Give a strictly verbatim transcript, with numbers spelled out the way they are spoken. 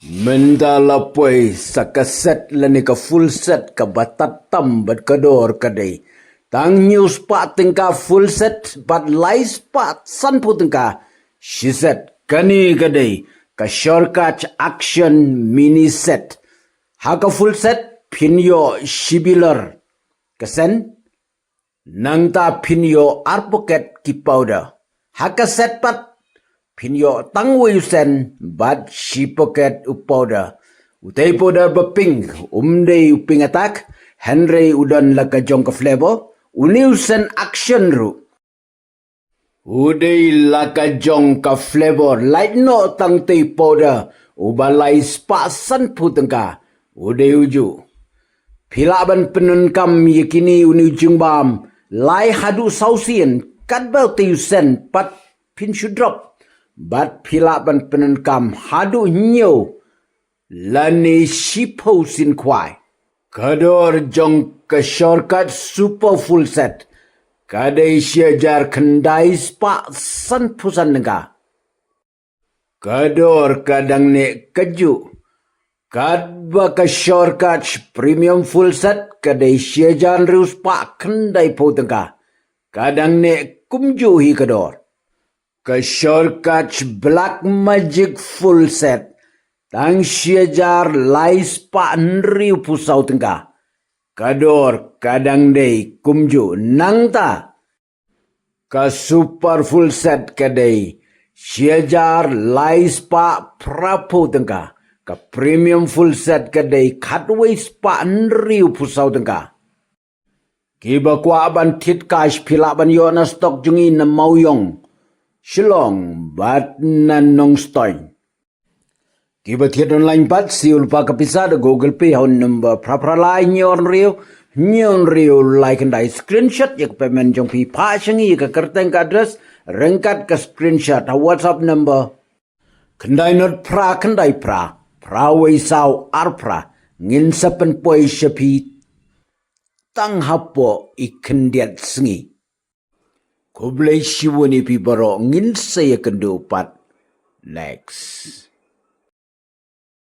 Mynta la poi sa ka set lane ka full set kaba tad tam bad ka dor ka dei tang hynñiew spah tyngka full set bad lai spah sanphew tyngka shi set. Kane ka dei ka Shortcut Action mini set. Ha ka full set phin ïoh shi bilar ka sen, nangta phin ïoh ar paket ki powder. Ha ka set pat phin ïoh tang uwei u sen bad shi paket u powder. Utei powder ba pink um dei u pink attack, hynrei u don la ka jong ka flavor. Une u sen Action ruh u dei la ka jong ka flavor. Lait noh tang tei powder uba lai spah sanphew tyngka. U dei u juh. Phi lah ban pyndonkam ïa kine une u jingbam lai haduh saw sien, katba tei u sen pat phin shu drop. Bad phi lah ban pyndonkam haduh hynñiew lane shiphew sien khwai. Ka dor jong ka Shortcut Super Full Set ka dei shi hajar khyndai spah sanphew san tyngka. Ka dor ka dang neh kajuh. Katba ka Shortcut Premium Full Set ka dei shi hajar hynriew spah khyndaiphew tyngka. Ka dang neh kumjuh hi ka dor. Ka Shortcut Black Magic Full Set tang shi hajar lai spah hynriewphew saw tyngka. Ka dor ka dang dei kumjuh. Nangta ka Super Full Set ka dei shi hajar lai spah phraphew tyngka. Ka Premium Full Set ka dei khatwei spah hynriewphew saw tyngka. Kiba kwah ban thied cash phi lah ban ïoh na stock jong ngi na Mawiong, Shillong bad na Nongstoiñ. Kiba thied online pat siew lypa ka pisa da Google Pay ha u number phra phra lai hynñiew hynriew hynñiew hynriew lai khyndai. Screenshot ïa ka payment jong phi, phah sha ngi ïa ka kyrteng, ka address, ryngkat ka screenshot ha WhatsApp number khyndai nod phra khyndai phra phra wei saw ar phra. Ngin sa pynpoi sha phi tang hapoh i khyndiat sngi. Khublei shibun ïa phi baroh, ngin sa ïakynduh pat next.